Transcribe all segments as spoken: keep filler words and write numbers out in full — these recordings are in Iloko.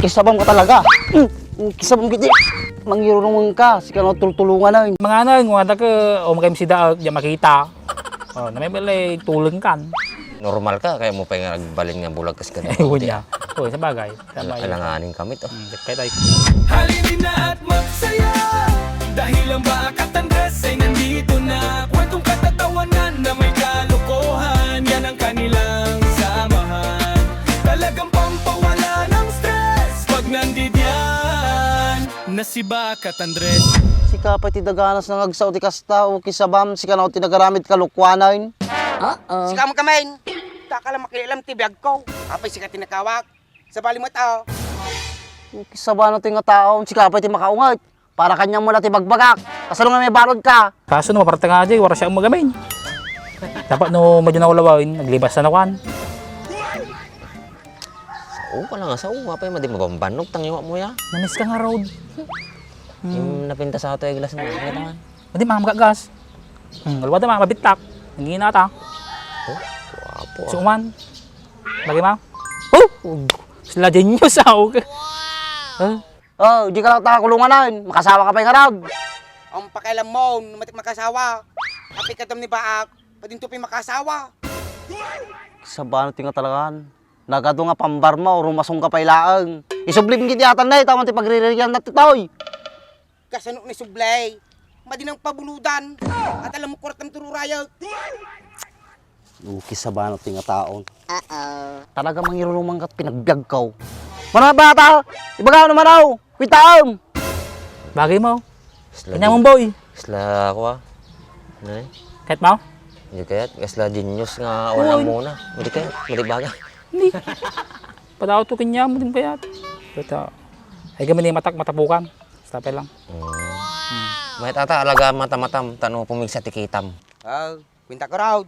Kisabam ka talaga. Hmm, kisabam gidi. Mangirurungan ka, sika no tultulungan ay. Manganay, ngwada ka, o makayam si daag, di makita. O, namay balay, tuleng kan. Normal ka, kaya mo pa yung nagbalin nga bulag kas ka na. Ay, wala. O, sa bagay. Tama yun. Alanganin kami to. Hmm, kaya tayo. Halina at magsaya, dahil ang Bakat Andres ay nandito na. Kwentong katatawanan na may kalokohan, yan ang kanilang samahan. Talagang pampawala ng stress pag nandidiyan na si Bakat Andres. Sika pay ti daganas nga agsao ti kasta, o kisabam, sika na ti nagaramid kalokohanan. Uh-oh. Sika mo kamin. Kakala makialam ti biag ko. Apay sika tinakawak. Sabali mo tao. Kisabano ti nga tao, sika pay ti makaunget. Para kaniam mo la ti bagbagak. Kasano nga may balod ka? Kaso no, maparte nga di, wara siya umagamin. Dapat no, medyo naulawain, naglibas na nakuan. Sao ka lang, sao nga pa, madi mabambanog, tangiwa mo ya. Namiss ka nga, Rod. Hmm. Yung napintas ato yung glass na, ano naman? Madi, mga magagas. Hmm, alwa da, mga mabittak. Nangina ta. Oh, guwapo, ah. Suman. Bagay ma? Oh! Sila genius, ah, okay. Huh? Oh, di ka lang takulunganan. Makasawa ka pa yung arag. Ang pakialam mo, numatik makasawa. Apay ka dam ni Baak, padinto pa'y makasawa. Sabano ti nga talagan. Nagadu nga pambarmaw, rumasong ka pay laeng. Isublim giti atan na, itaman ti pagriririan na ti toy. Kasano ni sublay? Madi nang pabuludan. At alam mo, kurat ang tururayag. Ukis sa banat ti nga taon. Uh-oh. Talaga mangirurumang kat pinagbiag ka. Mana bata? Ibaga naman ako. Kwitaam. Bagay mo. Isla Kanya di-, mong boy. Isla ako, ah. Ano eh? Kahit mo? Hindi kaya. Isla genius nga wala Uy. Muna. Hindi kaya. Hindi bagay. Hindi. Padaw to kanya mo din kaya. Pero ay kami ni matak matapukan. Stop lang. Mm. Hmm. May tata, alaga mata-matam, tano pumigsa ti kitam. Ah, kwinta ka raw.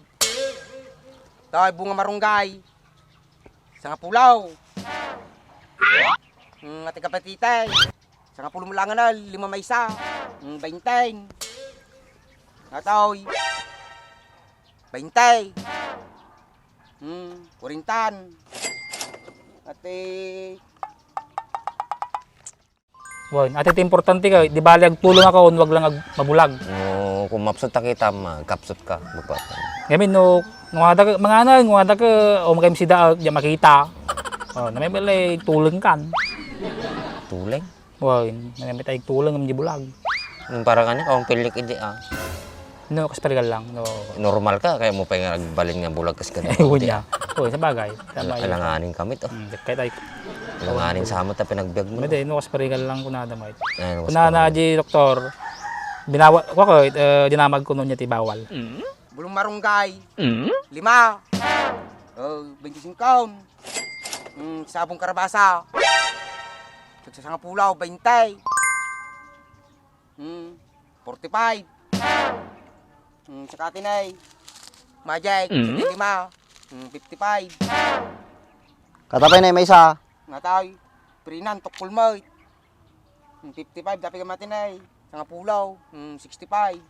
Tay, bunga marunggay. Sangapulaw. Mm, ati kapatitay. Sangapulo mo lang na, lima maysa. Mm, bainten. Natoy. Bainte. Mm, kurintan. Ati Wen, ati ti importante ka, di bali agtulong ako, wag lang ag-, mabulag. No, kung mapsut ta kita, ma-, kapsut ka, bupat. Ngamin, no, no, ada ka, mga ano, no, ada ka, o magayam si daag, di makita. O, na may balay, tulong kan. Tulong? Wen, na may tayo tulong, di bulag. Yung para kanya, kung pilik, hindi, ah. No, kas parigal lang, no. Normal ka, kaya mo pa yung nagbalin nga bulag kas ganun. Ay, wala. Uy, sa bagay. Tama yun. Alanganin kami to. Hmm, kaya tayo. Alanganin sa amat na pinagbiag mo. Hindi, no, kas parigal lang kung nada mo. Ay, no, kas parigal. Kung nana, di, doktor, binawa-, ko, ko, eh, dinamag ko nun niya ti bawal. Bulong marunggay. Lima. Oh, twenty-five. Mm, sabong karabasa. Sa, sa sangapulaw, bainte. Hmm, forty-five. Hmm, saka tinay. Magic, mm, lima. Hmm, fifty-five. Katapay na yung may isa. Ngatay, prinan, tukol mo. Hmm, fifty-five, dapat ka matinay. Sangapulaw, hmm, sixty-five.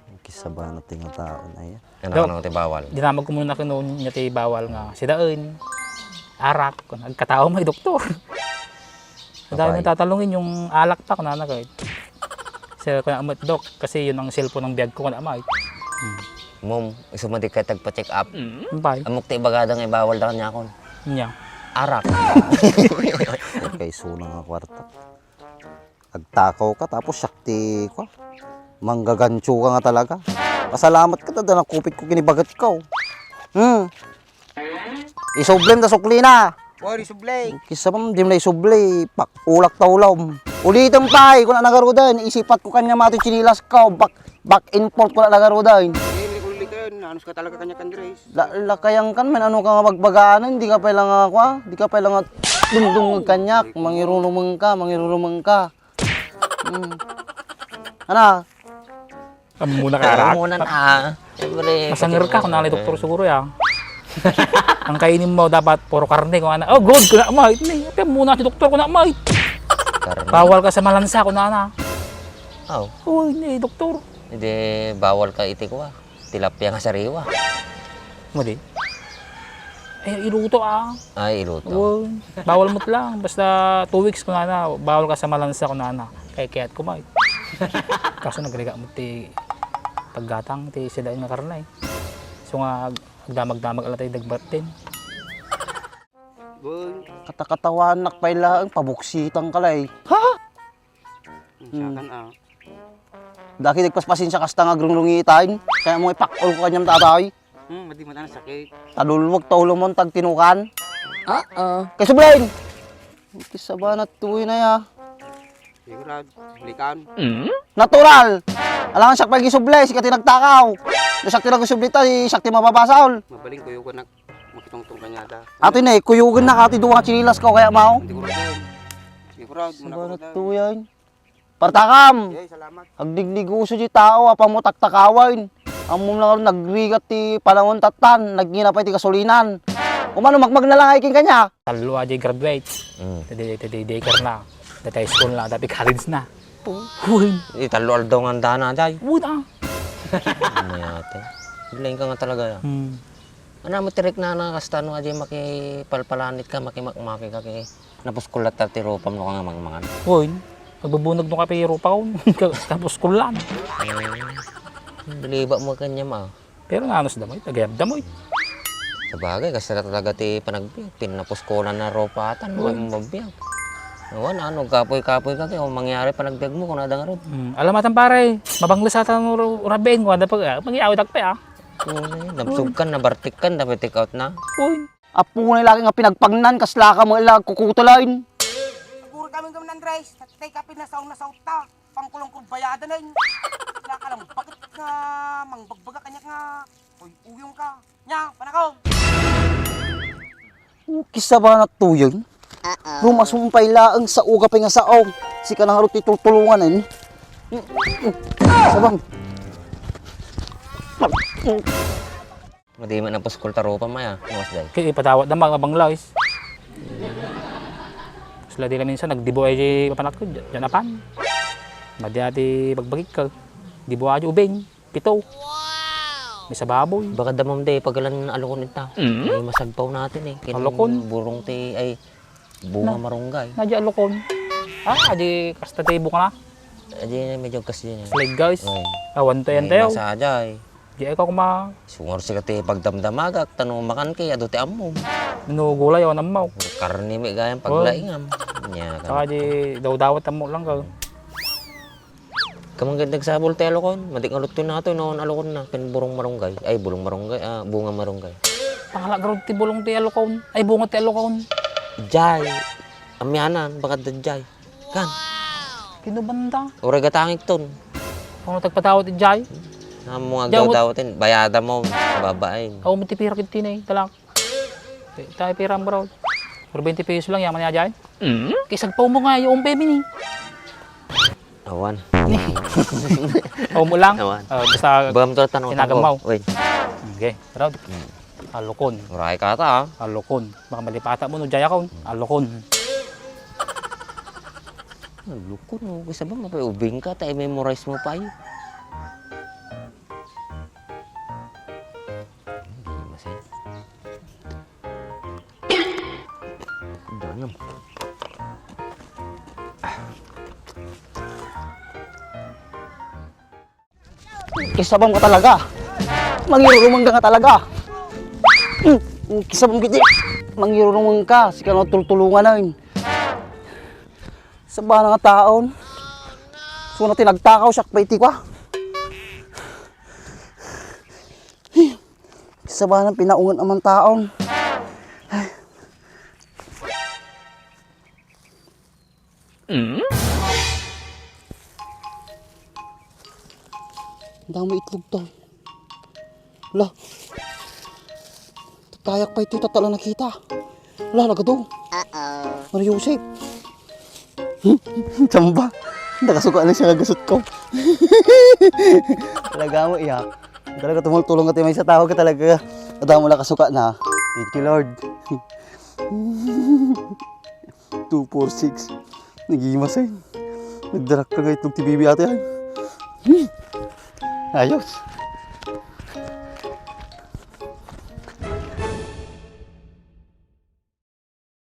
Ang kisabano ti nga tao na yan. Ano, Dok, ano ti bawal? Dinamag ko muna kuno niya ti bawal nga sidaen, arak, kun agkatao may doktor. Ang dami nang tatalungin, yung alak pa, kunana ka. Sa kuna met, Dok, kasi yun ang cellphone ng biyag ko, kuna met. Hmm. Mom, isu man di ka tagpa-check up. Ampay. Amok ti ibagada nga ibawal da kanya akon. Nya. Arak. Kay suna nga kwarta. Agtakaw ka, tapos siak ti, kwa, manggagancho ka nga talaga. Pasalamat ka, tada nakupit ko kinibagat ka, oh. Hmm. Isublem ta suklina. Wari sublay. Kisa pa, di mo na isublay. Pak, ulak ta ulam. Ulitin pa, eh, kung nagarudan, isipat ko kanya mato chinilas ka, bak, back and forth ko na nagarudan. Hindi, hindi ko ulitin. Anus ka talaga kanya, Andres. La, lakayang kan, men, ano ka nga magbagaan, hindi ka pala nga, kwa, hindi ka pala nga dumdum kanyak, mangirurumeng ka, mangirurumeng ka. Hmm. Ana? Amo na ka, Arak. Amo na na. Siyempre, masanger ka, kung nanay doktor siguro, ya. Ang kainin mo, dapat puro karne, kung ana. Oh, good, kuna mo, ito ni. Ito muna si doktor, kuna mo. Karne? Bawal ka sa malansa, kuna na. Oh. Uy, ni doktor. Hindi, bawal ka iti, kwa. Tilapia nga sariwa. Mo di? Ay, iluto, ah. Ay, iluto. Oo, bawal met lang. Basta two weeks, kunana, bawal ka sa malansa, kunana. Kay kayat ko, may. Kaso nagrigat met ti paggatang, ti sidain nga karne. So nga, ag-, agdamag-damag ala tayo dagbatin. Boy. Katakatawanak pay laeng, pabuksitan ka lay. Ha? Ang sakan, ah. Daki nagpaspasensia kasta nga agrungrungitan. Kaya mo ipakul ko kanyam tatay. Hmm, madi mata na sakit. Talulwag ta ulo mo, tagtinukan. Oo. Kay sublen! Kisa ba natuloy na ya? Sigurad, balikan. Natural! Alangan siya pag isubli, siya ti nagtakaw. Siya ti nag-isubli ta, siya ti mababasol. Mabaling kuyo ko nak-, makitungtong kanyada. Ato na eh, kuyugan na ka, ti duwa nga chinilas ko, kaya mao. Hindi ko rin. Sigurad, Kisa ba natuloy yan? Partakam! Yay, salamat. Agdigniguso di tao, apan mo taktakawan. Ammom lang nagrigat ti panahon tattan, nagngina pay ti gasolinan. Umano, magmagna lang ay king kanya. Tallo a di graduate. Mm. Tadi, tadi daycare na. Dati high school na, dati college na. Uy. Di tallo aldaw nga andana, jay. Uy, ah. Mayate. Bilain ka nga talaga, ya. Hmm. Ano mo, tirik na na, kasta no, adi makipalpalanit ka, makimakmaki ka, kay napuskol latta ti rupam no ka nga mangmangan. Uy, magbubunag no ka pa rupa ko. Tapos kulan. Biliba mo kanya ma. Pero nga, anos damoy, tagayab damoy. Sabagay, kasta talaga ti panagbiag. Pinapuskulan na rupa atan, Uy. Mabbiag. Awan, ano, kapoy-kapoy ka, kaya mangyari panagbiag mo, kung nadang rod. Hmm, alam atan pare, mabangles atan ro-, rabeng, wala pa, ah, mag-iawit ak pa, ah. Uy, nabsugkan, nabartikkan, dapat take out na. Uy. Apo na lagi nga pinagpagnan, kasla ka mo ila kukutalain. Siguro kami kami, Andres, tatay ka pinasaw na sauta. Pangkulong kurbayada na yun. Kasla ka lang, bakit ka mangbagbaga kanya nga? Uy, uyong ka. Nya, panakaw. Kisa ba natuyon? Rumasumpay laeng sa uga pay nga sao. Sika na nga ro ti tultulungan, eh. Sabang. Madi man ang puskol ta rupa, maya. Mas day. Kay ipadawat na mga banglaw, is. Sila di kami minsan, nagdibo ay di papanak ko, dyan, dyan apan. Madi ati bagbagik ka. Dibo ay ubing. Pito. May sa baboy. Baka damam de, pagalan alukon ita. Mm. May masagpaw natin eh. Kin Alukon? Burong ti, ay, bunga Na- marunggay. Nadya alukon. Ah, adi kasta ti bunga na. Adi na medyo kas din eh. Slide, guys. Oy. Awan to yan May tayo. Masa aja eh. Di ay ka kuma. Sungar si kati pagdamdamagak, tano makan kay, ado ti ammo. Mano gulay, awan ammaw. Karni mi gayam paglaingam. Nya, Saka kan- di daw dawat ammo lang ka. Kamang gid nagsabol ti alukon, matik nga lutto na to, naon alukon na, ken burong marunggay. Ay, bulong marunggay, ah, bunga marunggay. Pangalagrod ti bulong ti alukon. Ay, bunga ti alukon. Jay, amianan, baka da jay. Kan? Kinubanda. Uray gatangik ton. Kung tagpatawat ti jay. Namo nga Jay, agdaw-dawatin, bayada mo, babaen. Aw, mo ti pira ket tinay, talak. Tayo pira ang bro. Pero twenty pesos lang, yaman niya dyan. Mm? Kisag pa mo nga, yung pay mini. Awan. Aw mo lang? Awan. Ah, basta Bagam to, tanong, sinagam tanong. Mo. Wait. Okay, bro. Mm. Alukon. Uray ka ta, ah. Alukon. Baka malipata mo, no, jaya ka, oh. Alukon. Alukon, oh. Gusto ba mapay-ubing ka, tayo memorize mo pa, eh. Hindi masaya. Danam. Kisabam ka talaga. Mangirurumang ka nga talaga. Hmm, kisabam gidi. Mangirurumang ka. Sika na tultulungan na yun. Sabana nga taon. So na tinagtakaw siya pa iti kwa. Sabanang pinaungan a mantaon. Ay. Mm? Damo itlog to. La. Tatayak pa ito, tatala nakita. Wala, nagado. Uh-oh. Mario Joseph. Chamba. Nakasuka na siya nga gasot ko. Talaga mo, iya. Talaga tumultulong ka, may sa tao ka talaga. Ada mo nakasuka na. Thank you, Lord. Two, four, six. Nagimas ay. Nagdarak ka nga itlog ti bibi ate ay. Hmm. Ayos.